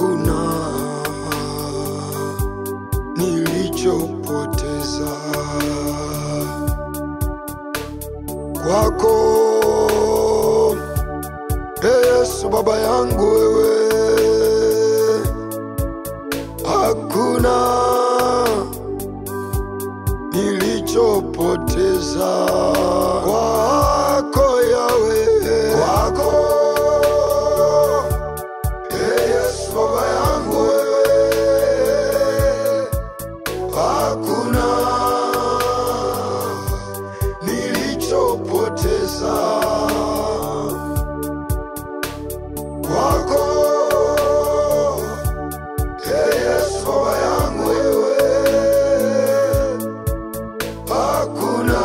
Hakuna nilichopoteza kwako, Yesu Baba yangu wewe. Hakuna nilichopoteza kwako Yawe, kwako Yesu Baba yangu wewe. Hakuna nilichopoteza kwako, Yesu Baba yangu wewe. Hakuna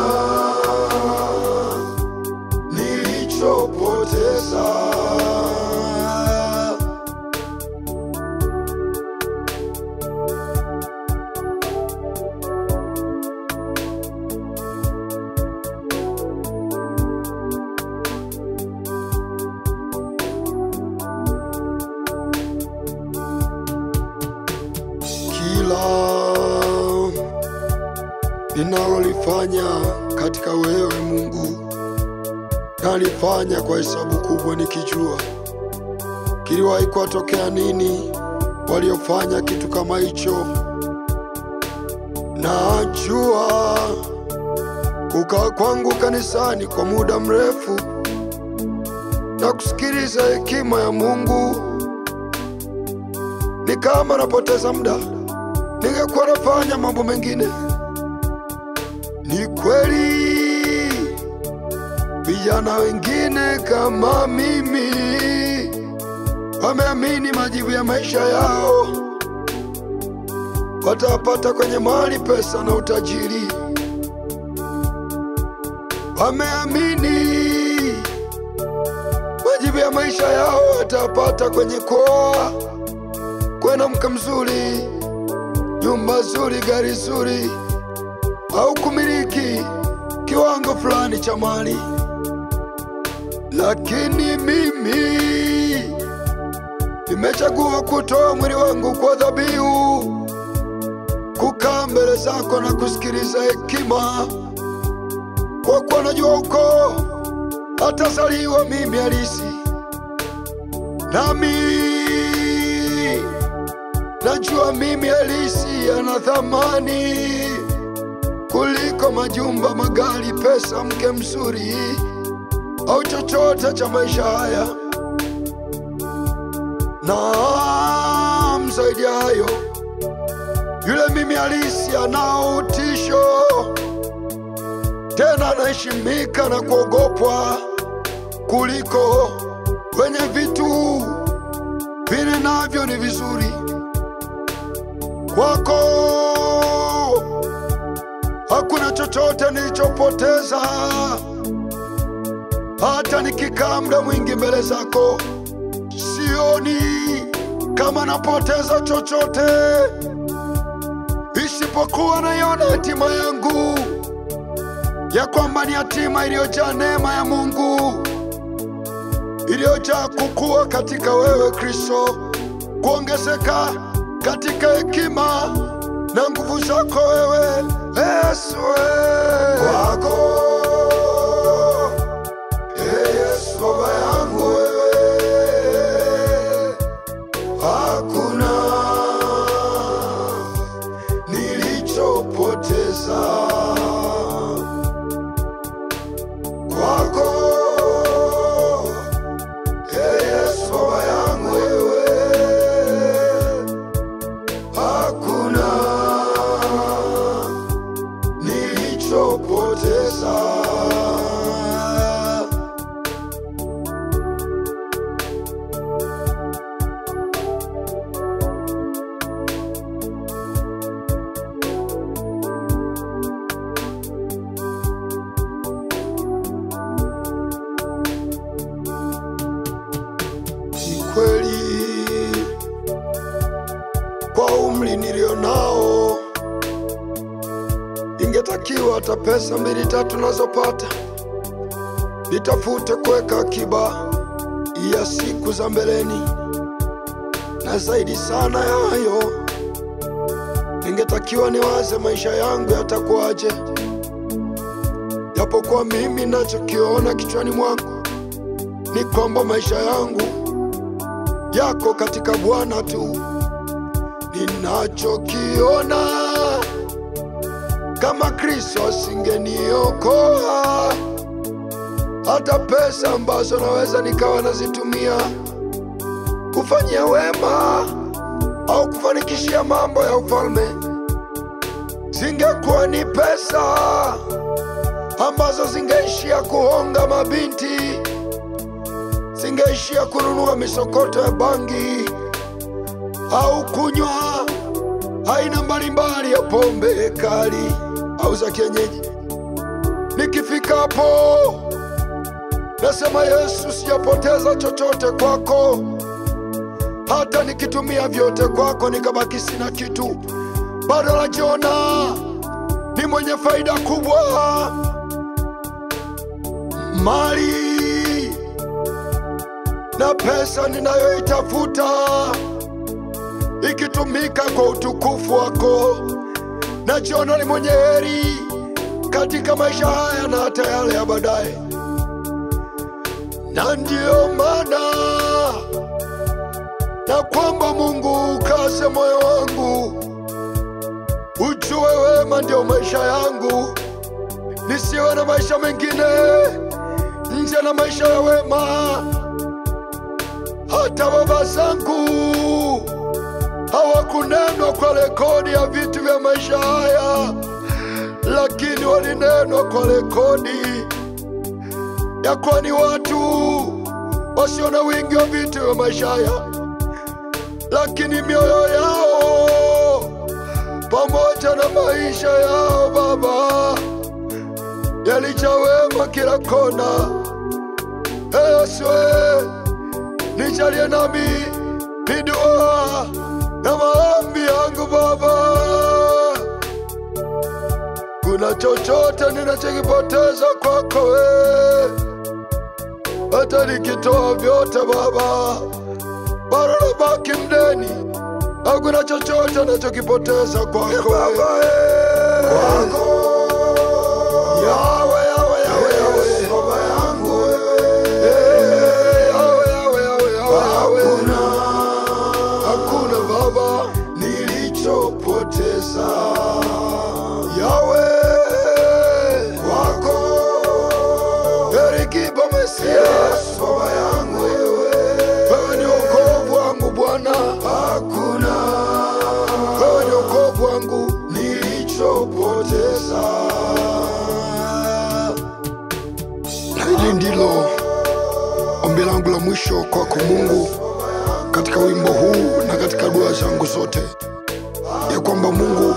nilichopoteza. Kila ninalolifanya katika wewe Mungu, nalifanya kwa hesabu kubwa, nikijua kiliwahi kuwatokea nini waliofanya kitu kama hicho. Najua kukaa kwangu kanisani kwa muda mrefu na kusikiliza hekima ya Mungu ni kama napoteza muda, ningekuwa nafanya mambo mengine. Ni kweli vijana wengine kama mimi wameamini majibu ya maisha yao watapata kwenye mali, pesa na utajiri. Wameamini majibu ya maisha yao watapata kwenye kuoa, kuwa na mke mzuri, nyumba nzuri, gari zuri, au kumiliki kiwango fulani cha mali. Lakini mimi nimechagua kutoa mwili wangu kwa dhabihu, kukaa mbele zako na kusikiliza hekima, kwa kuwa najua uko atazaliwa mimi halisi, nami najua mimi halisi ana thamani kuliko majumba, magari, pesa, mke mzuri au chochote cha maisha haya. Naam, zaidi ya hayo, yule mimi halisi ana utisho, tena anaheshimika na kuogopwa kuliko wenye vitu vile navyo ni vizuri. Kwako hakuna chochote nilichopoteza, hata nikikaa muda mwingi mbele zako sioni kama napoteza chochote, isipokuwa naiona hatima yangu ya kwamba ni hatima iliyojaa neema ya Mungu, iliyojaa kukua katika wewe Kristo, kuongezeka katika hekima na nguvu zako wewe Yesu. Kwako Yesu Baba yangu wewe, hakuna nilichopoteza kwako, Yesu Baba yangu wewe. Hakuna nilichopoteza. Ni kweli kwa umri nilionao ingetakiwa hata pesa 2-3 nazopata nitafute kuweka akiba ya siku za mbeleni, Na zaidi sana ya hayo, ningetakiwa niwaze maisha yangu yatakuwaje. Japokuwa mimi ninachokiona kichwani mwangu ni kwamba maisha yangu yako katika Bwana tu. Ninachokiona, kama Kristo asingeniokoa, hata pesa ambazo naweza nikawa nazitumia kufanyia wema au kufanikishia mambo ya ufalme, zingekuwa ni pesa ambazo zingeishia kuhonga mabinti, zingeishia kununua misokoto ya bangi au kunywa aina mbalimbali ya pombe kali au za kienyeji. Nikifika hapo nasema, Yesu, sijapoteza chochote kwako. Hata nikitumia vyote kwako nikabaki sina kitu, bado najiona ni mwenye faida kubwa. Mali na pesa ninayoitafuta ikitumika kwa utukufu wako, najiona ni mwenye heri katika maisha haya na hata yale ya baadaye. Na ndio maana na kwamba Mungu ukase moyo wangu, ujue wema ndio maisha yangu, nisiwe na maisha mengine nje na maisha ya wema. Hata baba zangu hawakunenwa kwa rekodi ya vitu vya maisha haya, lakini walinenwa kwa rekodi ya kuwa ni watu wasio na wingi wa vitu vya maisha haya, lakini mioyo yao pamoja na maisha yao Baba yalijaa wema kila kona. Yesu, nijalie nami ni dua na maombi yangu Baba. Kuna chochote ninachokipoteza kwako wewe? Hata nikitoa vyote Baba, bado nabaki mdeni. Hakuna chochote ninachokipoteza kwako wewe. Kwako Yawe, Yawe, Yawe, Yawe, Baba yangu wewe. Yawe, Yawe, Yawe, Yawe. Hakuna Baba nilichopoteza. Yawe kwako, Erikiba Mesia, Baba yangu wewe. Wewe ni wokovu wangu Bwana, hakuna. Wewe ni wokovu wangu nilichopoteza. Na hili ndilo ombi langu la mwisho kwako Mungu katika wimbo huu na katika dua zangu zote, ya kwamba Mungu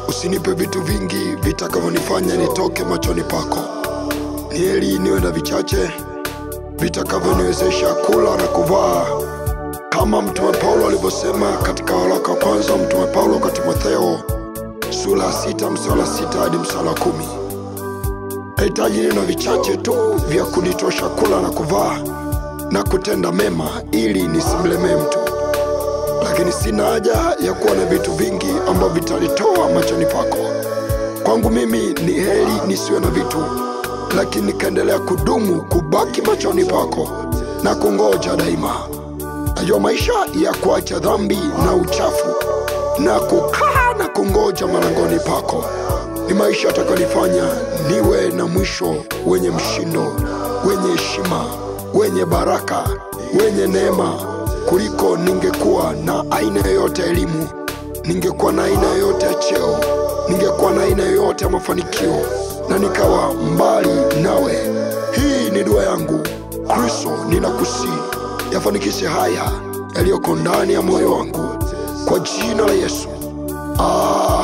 usinipe vitu vingi vitakavyonifanya nitoke machoni pako. Ni heri niwe na vichache vitakavyoniwezesha kula na kuvaa, kama Mtume Paulo alivyosema katika waraka wa kwanza Mtume Paulo kwa Timotheo sura 6 mstari 6 hadi mstari 10. Nahitaji niwe na vichache tu vya kunitosha kula na kuvaa na kutenda mema ili nisimlemee mtu, lakini sina haja ya kuwa na vitu vingi ambavyo vitanitoa machoni pako. Kwangu mimi ni heri nisiwe na vitu, lakini nikaendelea kudumu kubaki machoni pako na kungoja daima. Najua maisha ya kuacha dhambi na uchafu na kukaa na kungoja malangoni pako ni maisha yatakayonifanya niwe na mwisho wenye mshindo, wenye heshima, wenye baraka, wenye neema, kuliko ningekuwa na aina yoyote ya elimu, ningekuwa na aina yoyote ya cheo, ningekuwa na aina yoyote ya mafanikio na nikawa mbali nawe. Hii ni dua yangu. Kristo, ninakusihi yafanikishe haya yaliyoko ndani ya moyo wangu, kwa jina la Yesu. Amen.